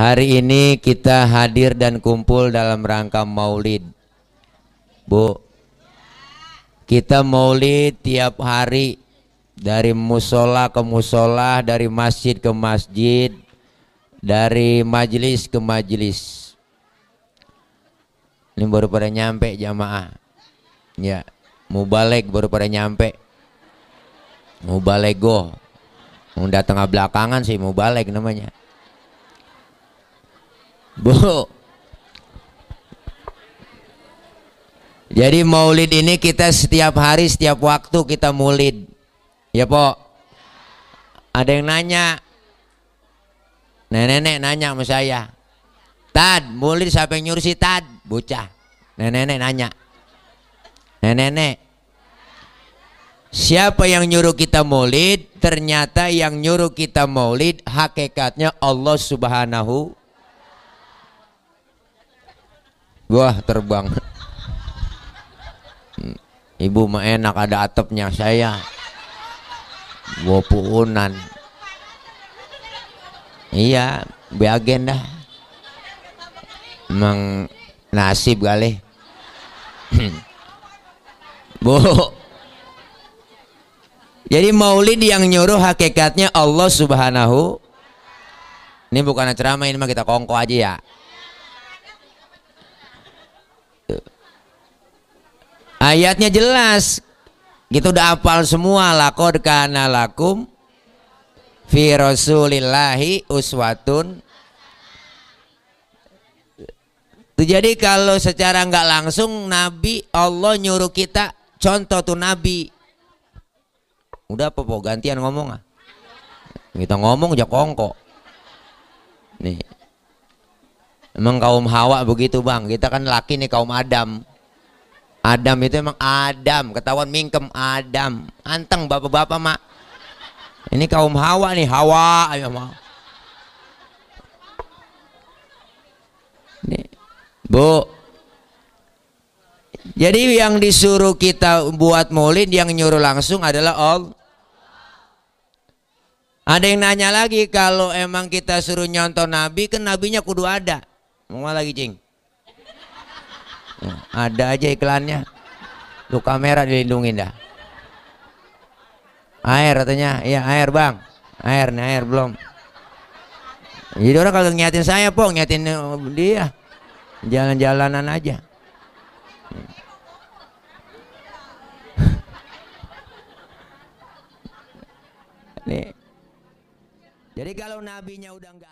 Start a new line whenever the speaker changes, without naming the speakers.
Hari ini kita hadir dan kumpul dalam rangka maulid. Bu, kita maulid tiap hari, dari musola ke musola, dari masjid ke masjid, dari majelis ke majelis. Ini baru pada nyampe jamaah. Ya, mubalek baru pada nyampe. Mubalego. Udah tengah belakangan sih mubalek namanya. Bu, jadi maulid ini kita setiap hari, setiap waktu kita maulid. Ya po, ada yang nanya, nenek nanya sama saya, Tad, maulid siapa yang nyuruh si Tad? Bocah, nenek nanya, nenek, siapa yang nyuruh kita maulid? Ternyata yang nyuruh kita maulid hakikatnya Allah Subhanahu. Wah, terbang. Ibu mah enak ada atapnya, saya gua puunan. Iya, beagen dah. Emang nasib kali. Bu, jadi maulid yang nyuruh hakikatnya Allah Subhanahu. Ini bukan ceramah, ini mah kita kongko aja ya. Ayatnya jelas, kita udah hafal semua. Laqad kana lakum fi rasulillahi uswatun. Jadi kalau secara nggak langsung Nabi Allah nyuruh kita contoh tuh Nabi. Udah apa gantian ngomong ah? Kita ngomong aja kongko. Nih, emang kaum Hawa begitu bang. Kita kan laki nih kaum Adam. Adam itu emang Adam, ketahuan mingkem Adam. Anteng bapak-bapak mak. Ini kaum Hawa nih, Hawa ayo mau. Nih. Bu. Jadi yang disuruh kita buat maulid, yang nyuruh langsung adalah Allah. Ada yang nanya lagi, kalau emang kita suruh nyontoh Nabi, kan Nabinya kudu ada. Mau lagi cing? Ada aja iklannya. Lu kamera dilindungin dah. Air katanya. Iya air bang. Air nih, air belum. Jadi orang kalau ngiatin saya po, ngiatin dia. Jalan-jalanan aja. Nih. Jadi kalau nabinya udah enggak